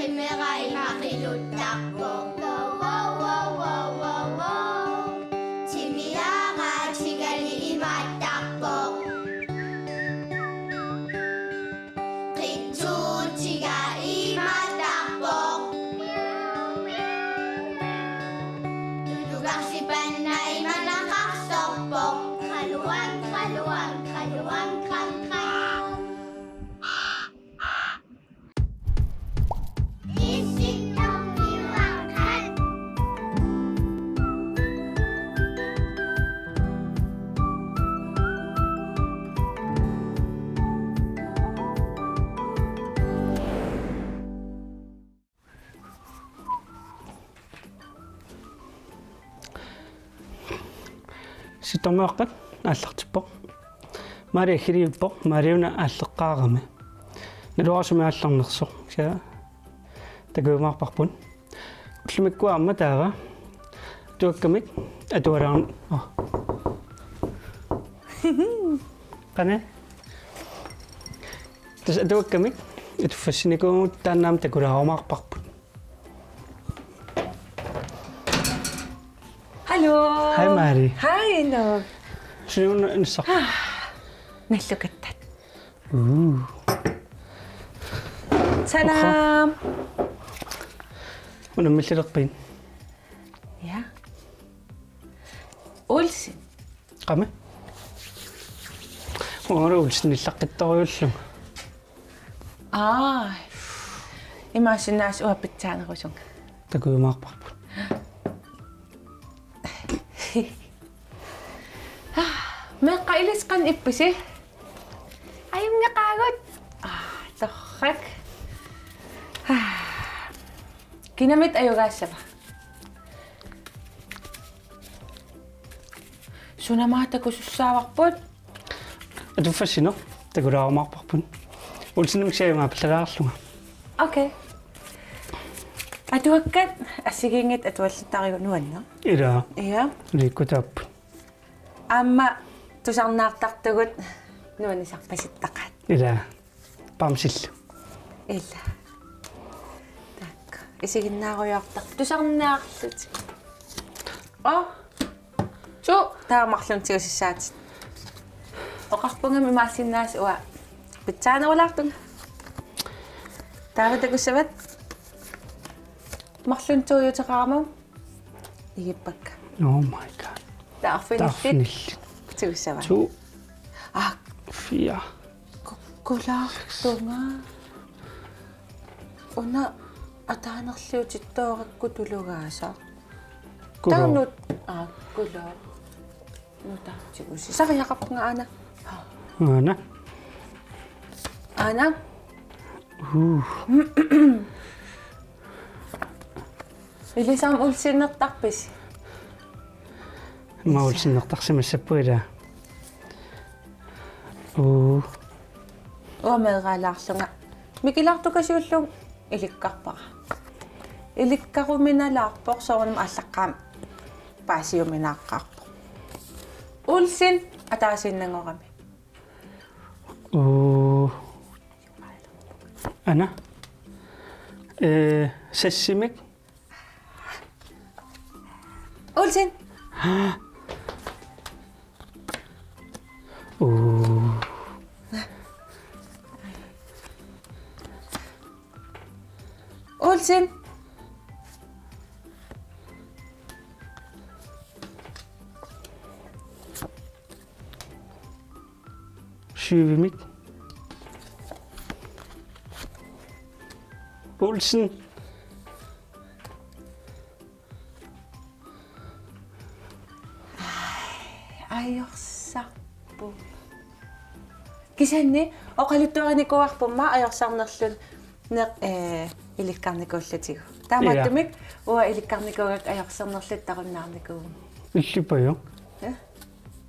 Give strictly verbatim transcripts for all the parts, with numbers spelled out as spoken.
Timera ima qiluttarpoq. Wow, wow, wow, wow, wow, wow. Timiara tigali imaattarpoq. Qitsuutiga imaattarpoq. Tulugarsipanna imanaqarsorpoq. Qaluan, qaluan, qaluan, qan, qan. Sittormiuaqqat aallartippoq. Maali aggiliippoq, Maali una aalleqqaarami. Naluara sumi aallarnersoq. Kisianni takujumaarparput. Ullumikkut aamma taava. Atuakkamik atualaarn-, oh. Qanoq? Tassa atuakkamik atuffassinikuuvugut, taanna aamma takulaarumaarparput. Hallo. Hej, Maali. Hej, Inuk. Sunaana nissaq? Nallukattat. Uu. Salam. Unammillerpit? Ja. Olsen. Qami? Uanga Olsen illaqqittorujuullunga. Aa. Imaassinnaavoq uanga pitsaanerusunga. Takujumaarparput. Meeqqat ilissi qanoq ippisi? Ajunngeqaagut. Aa, torrak. Kinamit ajugaassava? Sunamit takusussaavarput? Atuffassinut takulaarumaarparput. Olsenimik siajumaa pillalaarlunga. Okay. Atuakkat assigiinngitsut atuallittarigut nuanneq. Ilaa. Ja. Liikkutaapput. Aamma tusarnaartartugut nuannisarpasittaqaat. Ilaa. Bamsillu. Ilaa. Taakku. Isiginnaarujoortartut tusarnaarlutik. Oh. Suu, taava marlunnik tigusassaatit. Oqarpunga imaassinnaavoq uanga pitsaanerulaartunga. Taava takussavat. Marlunnik tuujuteqarama. Igippakka. Oh my God. Taava arfinillit. Arfinillit. Tigussavaat. To. Ah. Fire. Ku-, kulaartunga. Una ataanerliutittoorakku tulugaasa. Kulaaq. Taanut, aa, kulaaq. Nutaartigusi. Sariaqarpunga aana. Aana. Aana. Uh. Ilissi aamma Olsenertarpisi? Aamma Olsenertarsimassappunga ilaa. Uu. Uanga meeraalaarlunga. Mikilaartukasiullugu ilikkarpara. Ilikkaruminalaarpoq soorunami aallaqqaammut paasiuminaaqqaarpoq. Olsen ataasiinnanngorami. Uu. Aana. Ee, sassimik. Olsen. Uu. Olsen. Syvimik. Olsen. Ajorsarpunga. Kisianni oqaluttuarinikuuarpummi ajorsarnerlunneq, ee, ilikkarnikuullutigu. Taamaattumik uanga ilikkarnikuugakku ajorsarnerluttarunnaarnikuuvunga. Illippaju? Ja.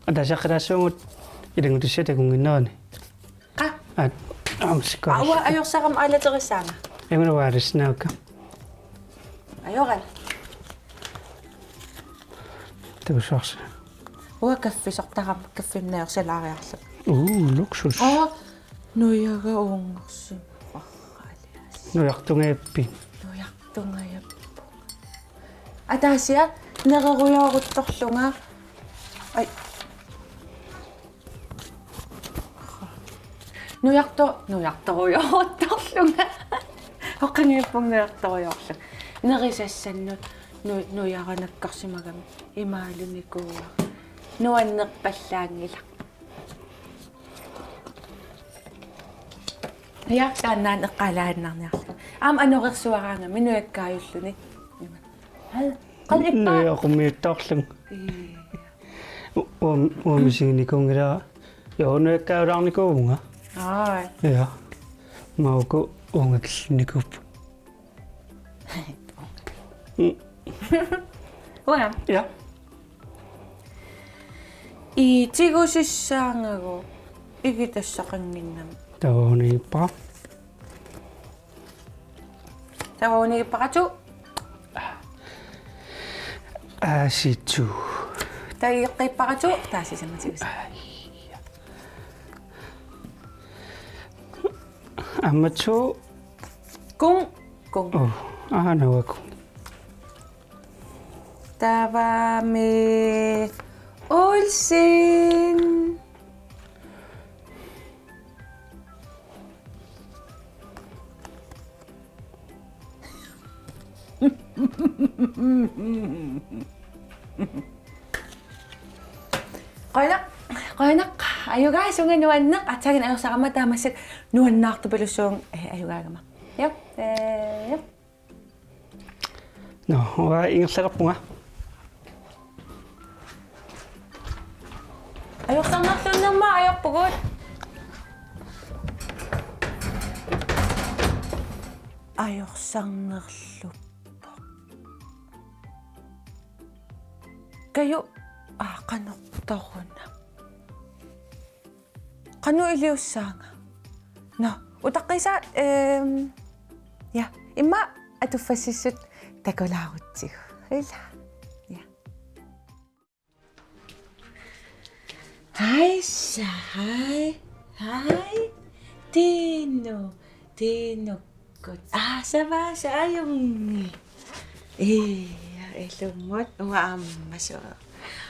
Ataasiaqqilaassaagut ilanngutassiaq takunnginnerani. Qa? Aat, aamma sikkoris. Aa, uanga ajorsarama aalaterissaanga. Anguna uarisnaakka. Ajoran. Takussavarsi. Uanga kaffisortarama, kaffimik ajorsalaariarlunga. Uu, luksus. Aa, nujaga uunngorsim. Nujartungaappi. Tungajappunga. Ataasiarlunga nererujooruttorlunga. Ai. Nujarto-, nujartorujooruttorlunga. Oqanngippunga nujartorujoorlunga. Nerisassannut nu-, nujaranakkarsimagami imaalunikuuara. Nuannerpallaanngilaq. Ja, taanna eqqaalaannarniarlugu. Aamma anorersuaraangami nujakkaajulluni. Ima. Hal, qal ippa. Nujaqqummiuttorlunga. Ii. U-, uam-, uamisiginikuunngilara. Jo, nujakkaajulaarnikuuvunga. Ai. Ja. Mauku uungakkillunikuupput. Uanga. Ja. Ii, tigusissaangagu igitassaqannginnama. Taava unigippara. Taava unigippara tu. Aasitu. Taava igeqqipparatu taava sisamat tigusa. Aamma tu. Kung, kung. Oh, aa, nawaku. Taavami Olsen. Qujanaq, qujanaq. Ajugaa, sunga nuanneq, aatsaannguaq ajorsarama taamaaseq nuannaartupilussuunga, eh, ajugaagama. Ja, eh, ja. Nå, uanga ingerlalerpunga. Ajorsarnerlunnerma ajorpugut. Ajorsarnerluppoq. Kaju, aa, qanortoruna. Qanoq iliussaanga? Nå, utaqqisa, ehm, ja, immaqa atuffassissut takulaarutsigu. Ila. Ja. Hej, så hej. Hej. Tino. Tino. Kut. Aa, savaa, saajungi. Ii, ilumut, uanga aamma suu.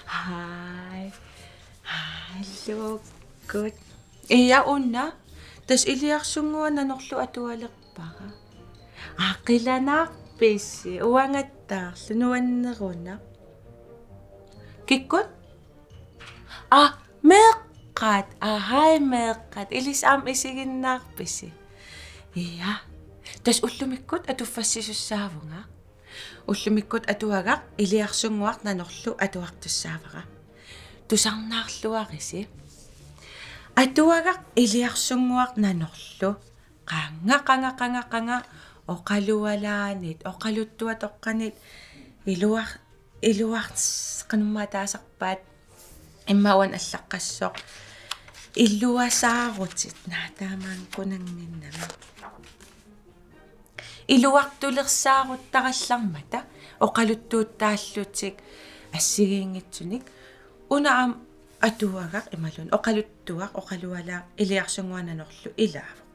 Hej. Hej, lukkut. Ii, una. Tassa Iliarsunnguaq Nanorlu atualerpara. Aa, qilanaarpisi, uangattaarlu nuanneruna. Kikkut? Aa, meeqqat. Aa, hej meeqqat. Ilissi aamma isiginnaarpisi? Ja. Tassa ullumikkut atuffassisussaavunga. Ullumikkut atuagaq Iliarsunnguaq Nanorlu atuartussaavara. Tusarnaarluarisi. Atuagaq Iliarsunnguaq Nanorlu. Qanga, qanga, qanga, qanga. Oqalualaanit, oqaluttuatoqqanit. Iluar-, iluars-, qanormaa taasarpaat. Immaqa uani allaqqassaaq. Iluasaarutit, naa, taamaankunannginnami. Iluartulersaaruttarallaarmata, oqaluttuuttaallutik, assigiinngitsunik, una aamma atuagaq imaluunniit, oqaluttuaq, oqalualaaq, Iliarsunnguaq Nanorlu ilaavoq.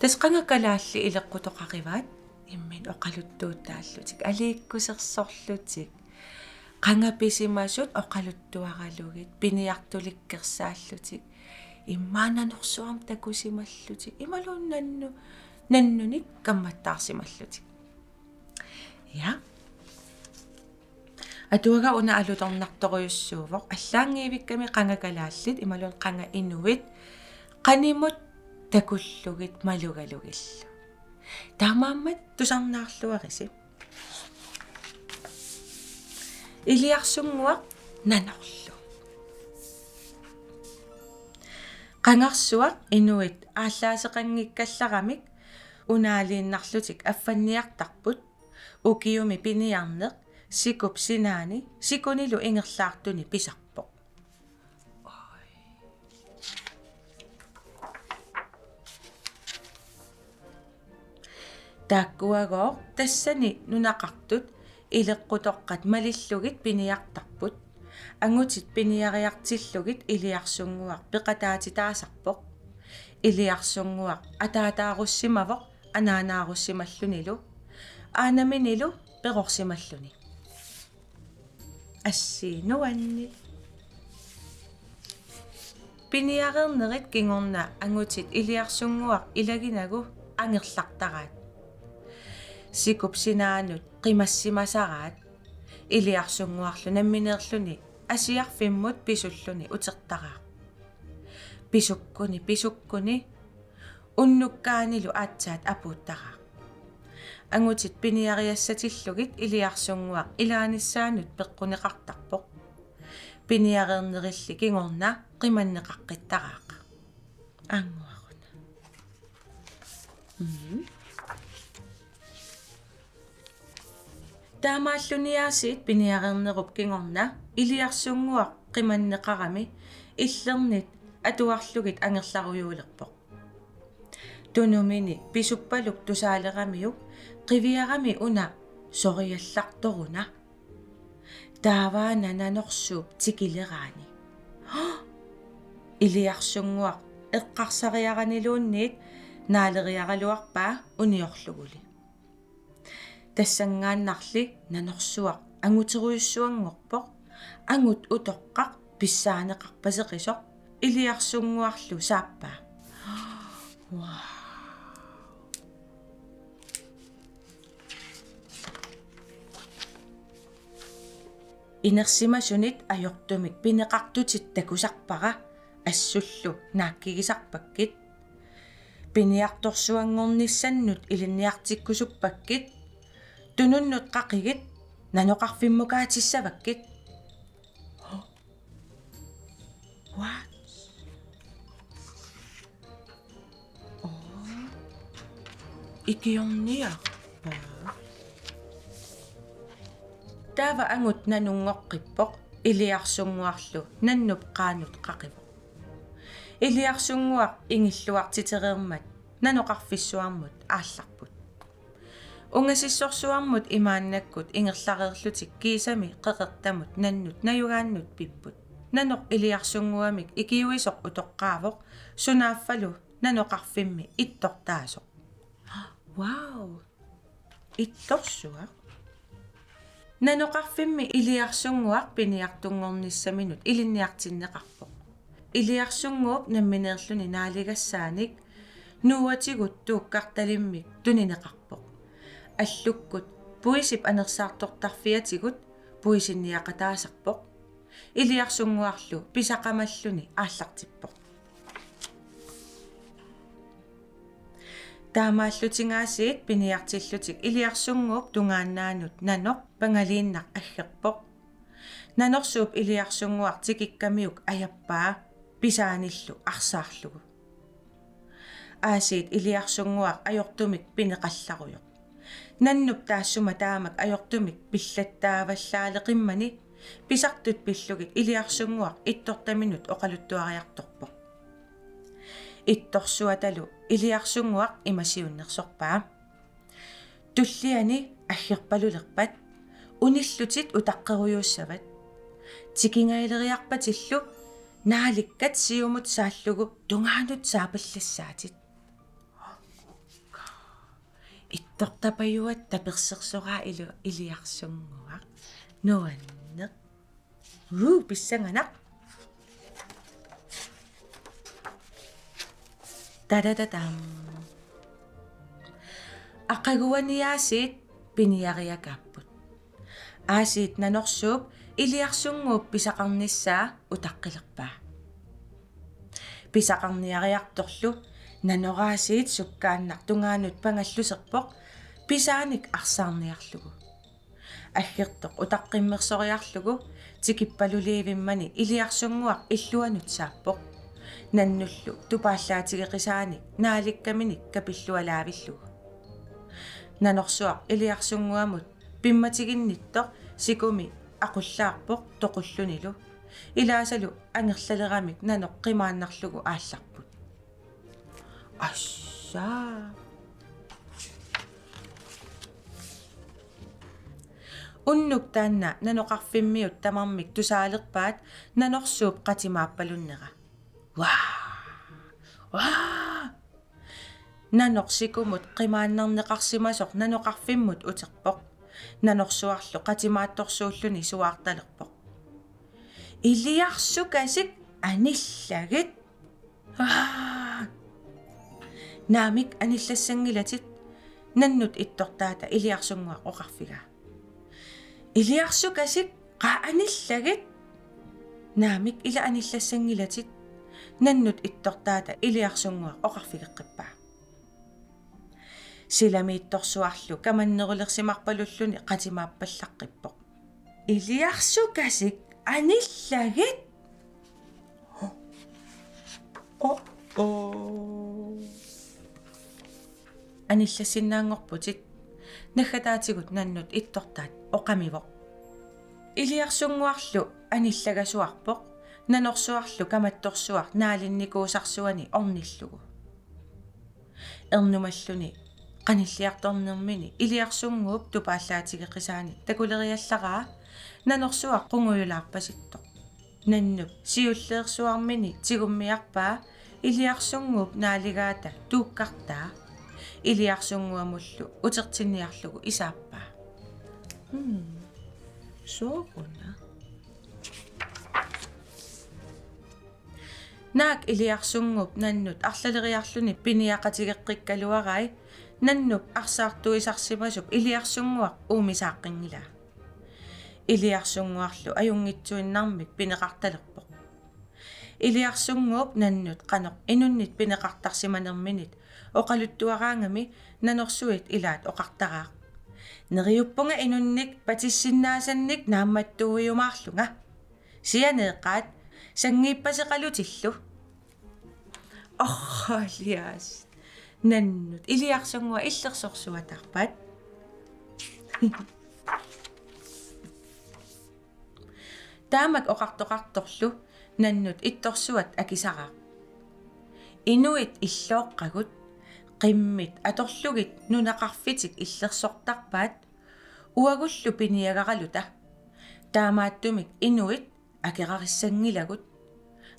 Tassa qanga kalaallit ileqqutoqarivaat, imminut oqaluttuuttaallutik, aliikkusersorlutik, qanga pisimasut oqaluttuaralugit, piniartulikkersaallutik, immaqa nanorsuarmik takusimallutik, imaluunniit nannu-, nannunik kammattaarsimallutik. Ja. Atuagaq una alutornartorujussuuvoq, allaanngivikkami qanga kalaallit, imaluunniit qanga inuit, qanimut takullugit malugalugillu. Taamaammat tusarnaarluarisi. Iliarsunnguaq Nanorlu. Qangarsuaq inuit aallaaseqanngikkallaramik unaaliinnarlutik affanniartarput, ukiumi piniarneq sikup sinaani sikunilu ingerlaartuni pisarpoq. Taakkuagooq tassani nunaqartut ileqqutoqqat malillugit piniartarput. Angutit piniariartillugit Iliarsunnguaq peqataatitaasarpoq. Iliarsunnguaq ataataarussimavoq, anaanaarusimallunilu. Aanaminilu perorsimalluni. Assi nuanni. Piniareernerit kingorna angutit Iliarsunnguaq ilaginagu angerlartaraat. Sikup sinaanut qimassimasaraat. Iliarsunnguarlu nammineerluni asiarfimmut pisulluni utertaraaq. Pisukkuni, pisukkuni, unnukkaanilu aatsaat apuuttaraaq. Angutit piniariassatillugit Iliarsunnguaq ilaanissaanut peqquneqartarpoq. Piniareernerilli kingorna qimanneqaqqittaraaq. Anguaruna. Mhm. Taamaalluniaasiit piniareernerup kingorna Iliarsunnguaq qimanneqarami illernit atuarlugit angerlarujuulerpoq. Tunumini pisuppaluk tusaaleramiuk qiviarami una soriallartoruna. Taavaana nanorsuup tikileraani. Iliarsunnguaq eqqarsariaraniluunniit naaleriaraluarpaa uniorluguli. Tassanngaannarli nanorsuaq anguterujussuanngorpoq, angut utoqqaq pissaaneqarpaseqisoq Iliarsunnguarlu saappaa. Wow. Inersimasunit ajortumik pineqartutit takusarpara, assullu naakkigisarpakkit. Piniartorsuanngornissannut ilinniartikkusuppakkit. Tununnut qaqigit, nanoqarfimmukaatissavakkit. What? Oh. Ikiorniarpaa. Taava angut nanunngoqqippoq, Iliarsunnguarlu nannup qaanut qaqivoq. Iliarsunnguaq ingilluartitereermat nanoqarfissuarmut aallarput. Ungasissorsuarmut imaannakkut ingerlareerlutik kiisami qeqertamut nannut najugaannut pipput. Nanoq Iliarsunnguamik ikiuisoq utoqqaavoq, sunaaffalu nanoqarfimmi ittortaasoq. Wow! Ittorsuaq. Nanoqarfimmi Iliarsunnguaq piniartunngornissaminut ilinniartinneqarpoq. Iliarsunnguup nammineerluni naaligassaanik nuuatigut tuukkartalimmik tunineqarpoq. Allukkut puisip anersaartortarfiatigut puisinniaqataasarpoq. Iliarsunnguarlu pisaqamalluni aallartippoq. Taamaallutingaasiit piniartillutik Iliarsunnguup tungaannaanut nanoq pangaliinnaq aggerpoq. Nanorsuup Iliarsunnguaq tikikkamiuk ajappaa pisaanillu arsaarlugu. Aasiit Iliarsunnguaq ajortumik pineqallarujoq. Nannup taassuma taamak ajortumik pillattaavallaaleqimmani pisartut pillugit Iliarsunnguaq ittortaminut oqaluttuariartorpoq. Ittorsuatalu Iliarsunnguaq ima siunnersorpaa: Tulliani aggerpalulerpat unillutit utaqqerujuussavat. Tikingajaleriarpatillu naalikkat siumut saallugu tungaanut saapallassaatit. Ittortapajuat tapersersoraa ilu Iliarsunnguaq. Nuanneq. Uu, pissanganaq. Tadadadam. Aqaguaniaasiit piniariakaapput. Aasiit nanorsuup Iliarsunnguup pisaqarnissaa utaqqilerpaa. Pisaqarniariartorlu nanoraasiit sukkaannaq tungaanut pangalluserpoq pisaanik arsaarniarlugu. Aggertoq utaqqimmersoriarlugu tikippaluliivimmani Iliarsunnguaq illuanut saappoq. Nannullu tupaallaatigeqisaanik naalikkaminik kapillualaavillugu. Nanorsuaq Iliarsunnguamut pimmatiginnittoq sikumi aqullaarpoq toqullunilu. Ilaasalu angerlaleramik nanoq qimaannarlugu aallarput. Assaa. Unnuk taanna nanoqarfimmiut tamarmik tusaalerpaat nanorsuup qatimaappalunnera. Waa! Waa! Nanoq sikumut qimaannarneqarsimasoq nanoqarfimmut uterpoq. Nanorsuarlu qatimaattorsuulluni suaartalerpoq: "Iliarsukasik anillagit!" "Aa! Naamik, anillassanngilatit," Nannut ittortaata Iliarsunnguaq oqarfigaa. "Iliarsukasik, qaa anillagit!" "Naamik, ila anillassanngilatit," Nannut ittortaata Iliarsunnguaq oqarfigeqqippaa. Silamiittorsuarlu kamannerulersimarpalulluni qatimaappallaqqipput: "Iliarsukasik anillagit!" "Oh, oh." "Anillassinnaanngorputit," naggataatigut Nannut ittortaat oqamivoq. Iliarsunnguarlu anillagasuarpoq, nanorsuarlu kamattorsuaq naalinnikuusarsuani ornillugu. Ernumalluni qanilliartornermini Iliarsunnguup tupaallaatigeqisaani takuleriallaraa nanorsuaq qungujulaarpasittoq. Nannup siulleersuarmini tigummiarpaa Iliarsunnguup naaligaata tuukkartaa. Iliarsunnguamullu utertinniarlugu isaappaa: "Hmm, sooruna?" Naak Iliarsunnguup Nannut arlaleriarluni piniaqatigeqqikkaluarai, Nannup arsaartuisarsimasup Iliarsunnguaq uumisaaqqinngilaat. Iliarsunnguarlu ajunngitsuinnarmik pineqartalerpoq. Iliarsunnguup Nannut qanoq inunnit pineqartarsimanerminit oqaluttuaraangami nanorsuit ilaat oqartaraaq: "Neriuppunga inunnik patissinnaasannik naammattuujumaarlunga. Sianeeqqaat, sanngiippaseqalutillu." Orralias. Nannut Iliarsunnguaq illersorsuataarpat. Taamak oqartoqartorlu Nannut ittorsuat akisaraaq: "Inuit illooqqagut, qimmit atorlugit nunaqarfitik illersortarpaat, uagullu piniagaraluta. Taamaattumik inuit akerarissanngilagut,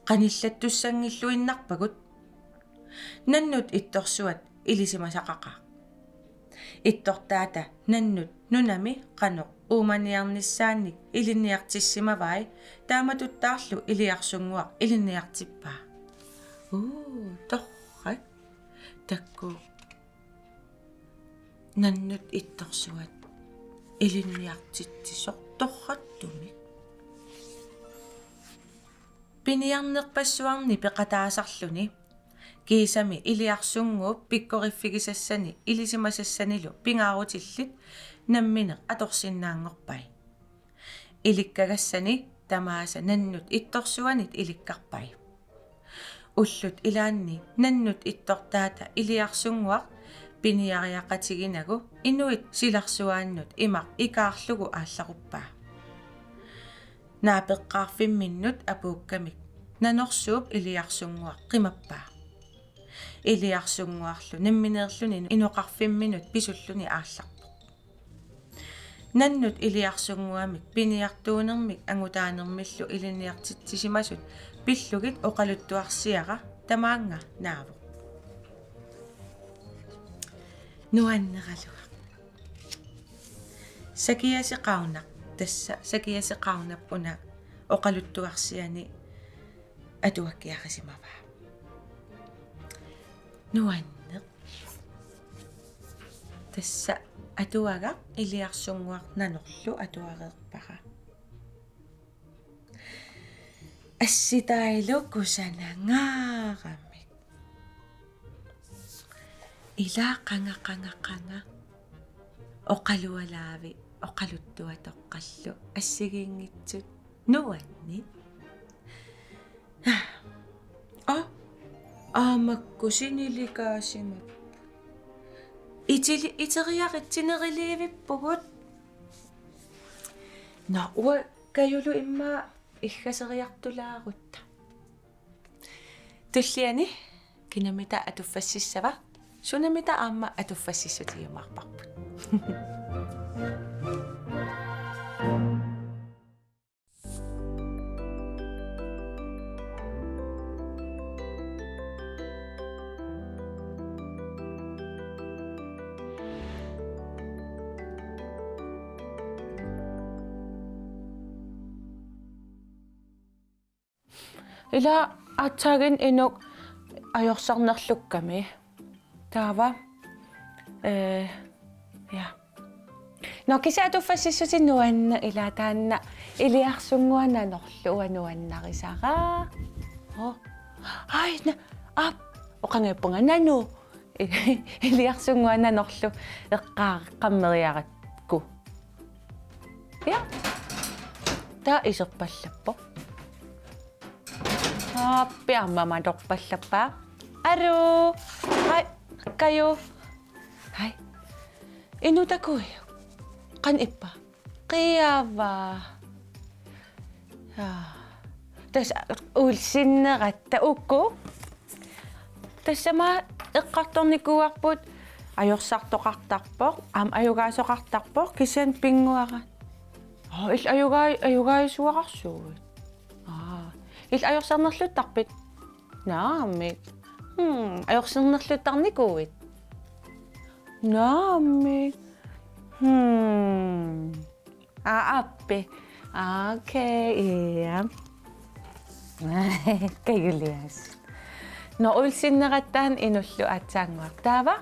qanillattussanngilluinnarpagut." Nannut ittorsuat ilisimasaqaqaaq. Ittortaata Nannut nunami qanoq uumaniarnissaannik ilinniartissimavai, taamatuttaarlu Iliarsunnguaq ilinniartippaa. Uu, torrak. Takuuk. Nannut ittorsuat ilinniartitsisoq torrattumik. Piniarnerpassuarni peqataasarluni, kiisami Iliarsunnguup pikkoriffigisassani ilisimasassanilu pingaarutillit nammineq atorsinnaanngorpai. Ilikkagassani tamaasa Nannut ittorsuanit ilikkarpai. Ullut ilaanni Nannut ittortaata Iliarsunnguaq piniariaqatiginagu inuit silarsuaannut imaq ikaarlugu aallaruppaa. Naapeqqaarfimminnut apuukkamik nanorsuup Iliarsunnguaq qimappaa. Iliarsunnguarlu nammineerluni inoqarfimminut pisulluni aallarpoq. Nannut Iliarsunnguamik piniartuunermik angutaanermillu ilinniartitsisimasut pillugit oqaluttuarsiara tamaanga naavoq. Nuanneraluaq. Sakiasi Qaunaq, tassa Sakiasi Qaunap una oqaluttuarsiani atuakkiarisimavaa. Nuanneq. Tassa atuagaq Iliarsunnguaq nanorlu atuareerpara. Assitailu kusanangaaramik. Ila qanga, qanga, qanga. Oqalualaavi oqaluttuatoqqallu assigiinngitsut nuanni. Aa, aamakku sinilikaasimapput. Itili-, iteriaritsineriliivippugut. Nå, uanga Kajulu immaqa iggaseriartulaarutta. Tulliani kinamita atuffassissava, sunamita aamma atuffassissutigiumaarparput. Ila aatsaat inuk ajorsarnerlukkami. Taava. Eh, ja. Nå, kisianni atuffassissut nuanneq ila taanna Iliarsunnguaq Nanorlu uanga nuannarisara. Oh. Ai, na, ap, oqanngippunga nanu. Iliarsunnguaq Nanorlu eqqaaqqammeriarakku. Ja. Taava iserpallappoq. Aappi aamma matorpallappaa. Aru. Hai. Kaju. Hai. Inuk takuiuk. Qanoq ippa? Qiava. Aa. Tassa uulsinneratta uku. Tassami eqqartornikuuarput ajorsartoqartarpoq, aamma ajugaasoqartarpoq, kisianni pinnguara. Aa, illit ajugaa-, ajugaasuararsuuit? Aa, illit ajorsarnerluttarpit? Naamik. Hmm, ajorsarnerluttarnikuuit? Naamik. Hmm. Aa, aappi. Aa, okay, ja. Kajuliaasiit. Nå, uulsinneratta inullu aatsaannguaq. Taava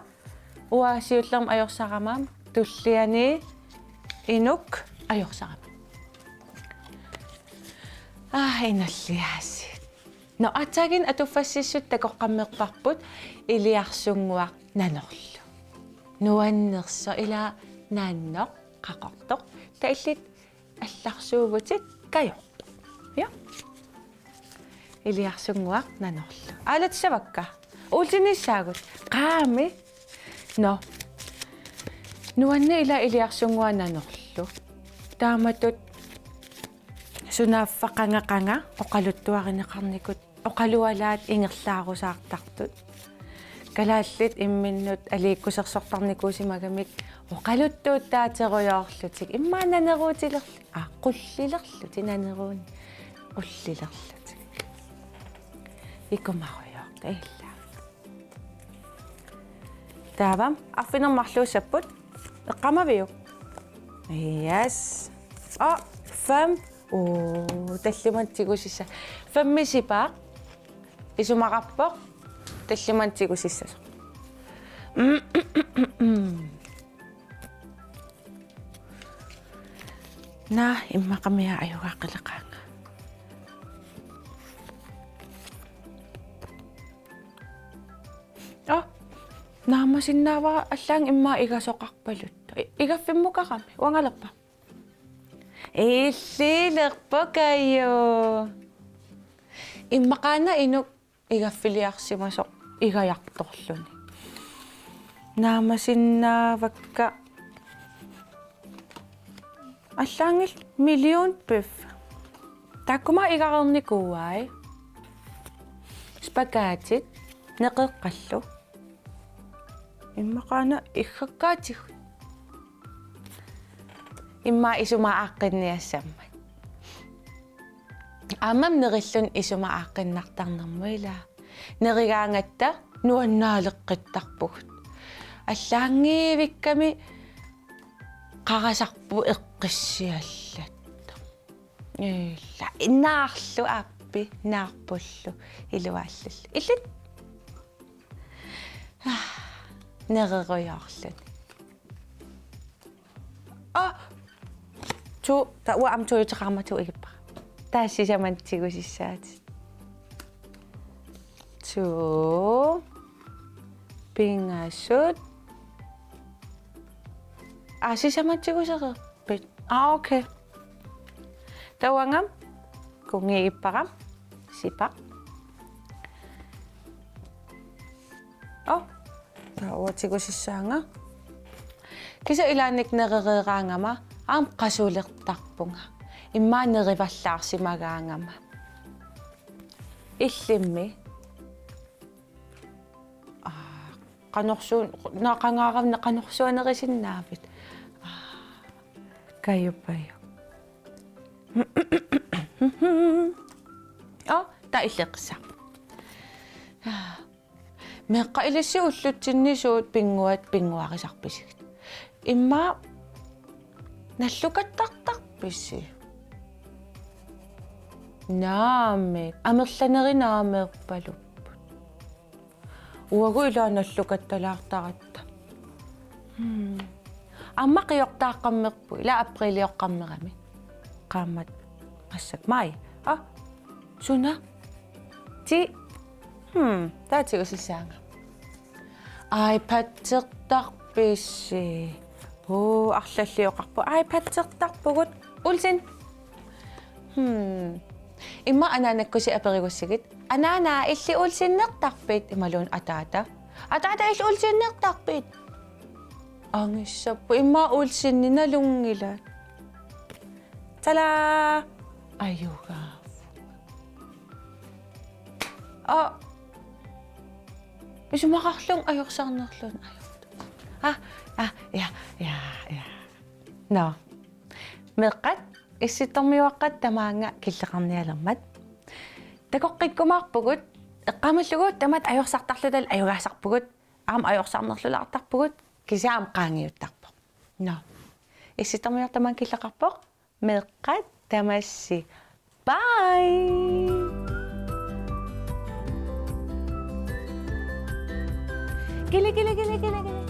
uanga siullermik ajorsarama, tulliani inuk ajorsarama. Aa, inulliaasiit. Nå, aatsaat atuffassissut takoqqammerparput Iliarsunnguaq Nanorlu. Nuannersoq ila Nanoq qaqortoq. Taava illit allarsuuvutit Kajortoq. Ja. Iliarsunnguaq Nanorlu. Aalajangissavakka? Uulsinissaagut? Qaami. Nå. Nuanneq ila Iliarsunnguaq Nanorlu. Taamatut sunaaffa qanga qanga oqaluttuarineqarnikut, oqalualaat ingerlaarusaartartut. Kalaallit imminnut aliikkusersortarnikuusimagamik oqaluttuuttaaterujoorlutik. Immaqa naneruutilerlutik. Aa, qullilerlutik, naneruunit qullilerlutik. Ikumarujoortut ila. Taava arfineq-marluussapput. Eqqaamaviuk? Yes. Aa, fem. Uu, tallimanik tigusissa. Femmi sipaaq. Isumaqarpoq tallimanik tigusissasoq. Naa, immaqami ajugaqqileqaanga. Aa, naamasinnaavara allaanngilaq immaqa igasoqarpaluttoq. I-, igaffimmukarami, uangalerpa? Illilerpoq Kaju. Immaqaana inuk igaffiliarsimasoq igajartorluni. Naamasinnaavakka allaanngilaq millionpif. Taakkuma igareernikuuai. Spagatit, neqeqqallu. Immaqaana iggakkaatigut. Immaqa isumaaqqinniassammat. Aammami nerilluni isumaaqqinniartarnermut ila. Nerigaangatta nuannaaleqqittarpugut. Allaanngivikkami qarasarput eqqissiallattoq. Ila, naarlu aappi, naarpullu, iluaallullu. Illit? Ah, nererujoorluni. Ah! Tu, taava uanga aamma tuuteqarama tu igippara. Taava sisamanik tigusissaatit. Tu. Pingasut. Aa, sisamanik tigusereerpit? Aa, okay. Taava uanga kunngigippara. Sipaq. Oh, taava uanga tigusissaanga. Kisianni ilaannikkut nerereeraangama aamma qasulertarpunga. Immaqa nerivallaarsimagaangama. Illimmi? Aa, qanorsuun-, naaqangaaravna qanorsuaq nerisinnaavit? Aa, Kajupajuk. Aa, taava illeqqissaaq. Meeqqat ilissi ullutsinni suut pinnguat pinnguarisarpisigit? Immaqa nallukattartarpisi? Naamik, amerlanerit naameerpalupput. Uagut ilaa nallukattalaartaratta. Hmm. Aamma qiortaaqqammerput, ilaa aprilioqqammerami. Qaammat massakkut maj. Ah, suna? Ti. Hmm, taava tigusissaanga. iPad-ertarpisi? Uu, arlallioqarpoq. iPad-ertarpugut. Olsen. Hmm. Immaqa anaanakkusi aperigussigit. Anaana, illit Olsenertarpit? Imaluunniit ataata. Ataata, illit Olsenertarpit? Angissappoq. Immaqa Olsenit nalunngilat. Tada! Ajugaavoq. Aa. Isumaqarlunga ajorsarnerluunniit ajortut. Ah, ah, ja, ja, ja. Nå. Meeqqat, Issittormiuaqqat tamaanga killeqarnialermat. Takoqqikkumaarpugut, eqqaamallugu tamatta ajorsartarluta ajugaasarpugut, aamma ajorsarnerlulaartarpugut, kisianni aamma qaangiuttarpoq. Nå. Issittormiuaqqat tamaanga killeqarpoq. Meeqqat tamassi. Bye! Kili, kili, kili, kili, kili.